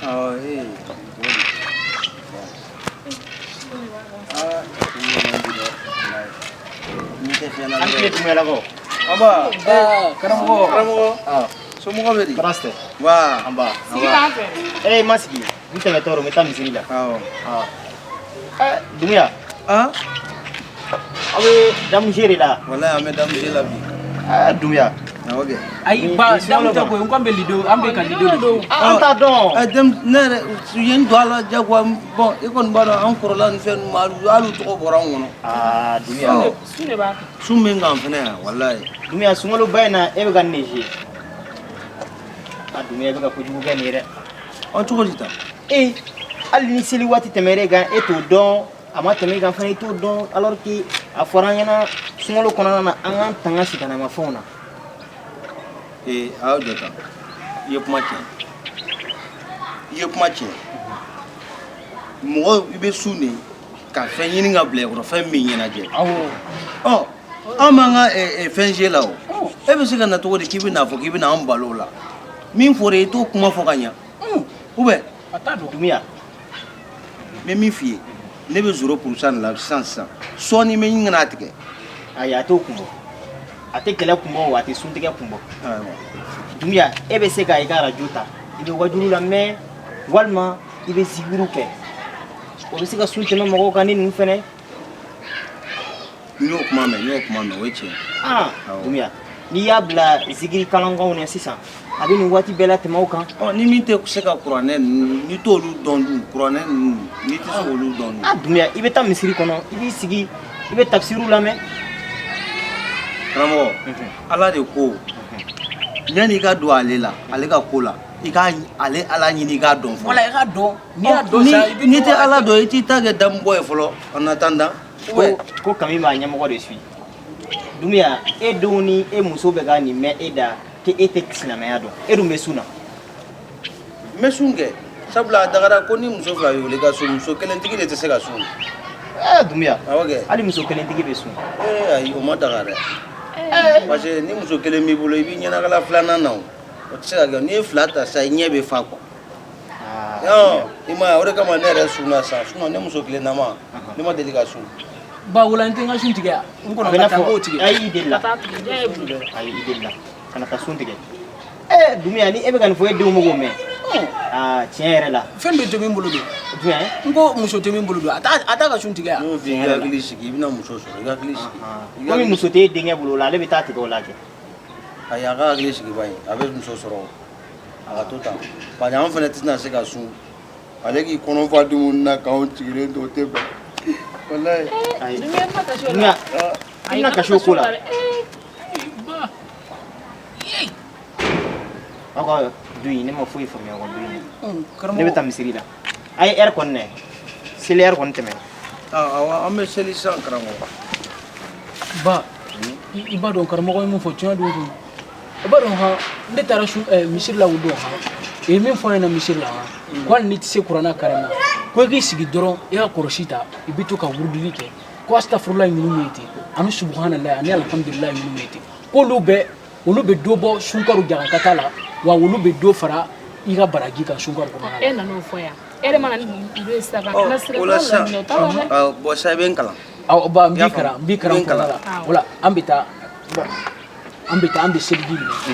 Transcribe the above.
Awɔ, ee. Aa, ni tɛ fɛn na. An tile Dunbiyalakaw. Aba, Karamɔgɔ. Karamɔgɔ. Somɔgɔw bɛ di? Baasi tɛ. Wa. An ba. Sigi b'an fɛ. Eh, ma sigi. N tɛmɛtɔ don, n bɛ taa misiri la. Awɔ. Eh, Dunbiya. Ah? Aw bɛ damuze de la. Walayi, an bɛ damuze la bi. Ah, Dunbiya. Awɔ kɛ. Ayi ba, damu tɛ koyi, n ko an bɛ lido, an bɛ ka lido de don. An t'a dɔn. Ɛ, dem ne yɛrɛ u ye n don a la jagoya. Bon, i kɔni b'a dɔn an kɔrɔla ni fɛn ninnu ma, hali u tɔgɔ bɔra an kɔnɔ. Ah, Dunbiya. Sun de b'a kan. Sun bɛ n kan fɛnɛ yan, walayi. Dunbiya, sunkaloba in na, e bɛ ka nin de jouer. Ah, Dunbiya, e bɛ ka kojugu kɛ nin ye dɛ. Ɔ, cogo di tan? Eh, hali ni seli waati tɛmɛra e kan, e t'o dɔn. A ma tɛmɛ e kan fana, i t'o dɔn, alors que a fɔra an ɲɛna sunkalo kɔnɔna na, an k'an tanga sitanɛmafɛnw na. Ee, a y'aw jɔ tan. I ye kuma tiɲɛ, i ye kuma tiɲɛ. Mɔgɔ, i bɛ sun de ka fɛn ɲini ka bila i kɔrɔ, fɛn min ɲɛnajɛ. Ɔ, an b'an ka fɛn se la. O, e bɛ se ka na cogo di k'i bɛ n'a fɔ k'i bɛ na an balo o la? Min fɔra, i t'o kuma fɔ ka ɲa ou bien? A t'a dɔn. Dunbiya. N bɛ min f'i ye, ne bɛ 0% de la sisan sisan. Sɔɔni n bɛ ɲini ka n'a tigɛ. Ayi, a t'o kun bɔ. A tɛ kɛlɛ kun bɔ, wa a tɛ suntigɛ kun bɔ. Ayiwa. Dunbiya, e bɛ se ka i ka arajo ta, i bɛ wajulu lamɛn, walima i bɛ zikiriw kɛ. O bɛ se ka sun tɛmɛ mɔgɔw kan ni ninnu fɛnɛ. N y'o kuma mɛn, n y'o kuma mɛn, o ye tiɲɛ ye. Ah. Awɔ. Dunbiya, n'i y'a bila zikiri kalankanw na sisan, a bɛ nin waati bɛɛ la tɛmɛ o kan. Ɔ, ni min tɛ se ka kuranɛ ninnu, n'i t'olu dɔn dun, kuranɛ ninnu, n'i tɛ se k'olu dɔn dun? Ah, Dunbiya, i bɛ taa misiri kɔnɔ, i b'i sigi, i bɛ tafsiriw lamɛn. Karamɔgɔ, Ala de ko yanni i ka don ale la, ale ka ko la, i ka ale Ala ɲini, i k'a dɔn fɔlɔ. Wala, i k'a dɔn. N'i y'a dɔn sa, i bɛ N'i tɛ Ala dɔn, i t'i ta kɛ damubɔ ye fɔlɔ en attendant. Ko ko kami b'a ɲɛmɔgɔ de suit. Dunbiya, e denw ni e muso bɛ ka nin mɛn e da k'e tɛ silamɛya dɔn, e dun bɛ sun na. N bɛ sun kɛ, sabula a dagara ko ni muso fila b'i bolo, i ka sun. Muso kelentigi de tɛ se ka sun. Ɛɛ, Dunbiya. Awɔ kɛ. Hali muso kelentigi bɛ sun. Ee, ayi, o ma daga dɛ, parce que ni muso kelen b'i bolo, i b'i ɲɛnakala filanan na. O tɛ se ka kɛ. N'i ye fila ta sisan, i ɲɛ bɛ fa quoi. Ah. I ma ye, o de kama ne yɛrɛ sunna sisan. Sinon ne muso kelen nama, ne ma deli ka sun. Ba, wala n tɛ n ka sun tigɛ yan. N A kɔnɔ bɛ ka n'a taa n k'o fɔ tigɛ. ayi, i deli la. Ka taa tigɛ, diya ye bolo. Ayi, i deli la, kana taa sun tigɛ. Ɛɛ, Dunbiya, ni e bɛ ka nin fɔ, e denw bɛ k'o mɛn. Aa, tiɲɛ yɛrɛ la. Fɛn bɛ tɛ min bolo don. Jumɛn? N ko muso tɛ min bolo don, a t'a ka sun tigɛ yan. N y'o f'i ye, i ka hakili sigi, i bɛna muso sɔrɔ, i ka hakili sigi. I ka Komi hakili. muso tɛ e denkɛ bolo o la, ale bɛ taa tigɛ o la kɛ. Ayi, a ka hakili sigi ba ye, a bɛ muso sɔrɔ, a ka to tan, parce que an fana tɛna se ka sun, ale k'i kɔnɔ fa dumuni na k'anw sigilen to, o tɛ bɛn, walayi. Ayi. Dunbiya, ma kasi o Dunbiya, la. i bɛna kasi o ko la. Ba. Aw ka du in, ne ma foyi faamuya aw ka du in na. Karamɔgɔ. Ne bɛ taa misiri la. A ye heure kɔni nɛ, seli heure kɔni tɛmɛna. Awɔ, an bɛ seli sisan, karamɔgɔ. Ba, i b'a dɔn karamɔgɔ ye mun fɔ, tiɲɛ don koyi. I b'a dɔn han, ne taara su misiri la o don han, u ye min fɔ an ɲɛna misiri la han, ko hali n'i tɛ se kuranɛ kalan na, ko i k'i sigi dɔrɔn, i ka kɔlɔsi ta, i bɛ to ka wurudili kɛ, ko astafurulayi minnu bɛ yen ten, ani subuhanalayi ani alihamudulilayi minnu bɛ yen ten, k'olu bɛ olu bɛ dɔ bɔ sunkaro jakakata la, wa olu bɛ dɔ fara i ka baraji kan sunkaro kɔnɔna la. E nan'o fɔ yan. E de mana ni lido ye sisan ka tila sira O la sisan la, o t'a la dɛ. Bon, sisan i bɛ n kalan. Awɔ ba, n I y'a b'i kalan, n b'i faamu? kalan I bɛ n kalan. kuranɛ la. O la an bɛ taa, an bɛ taa, an bɛ seliji minɛ.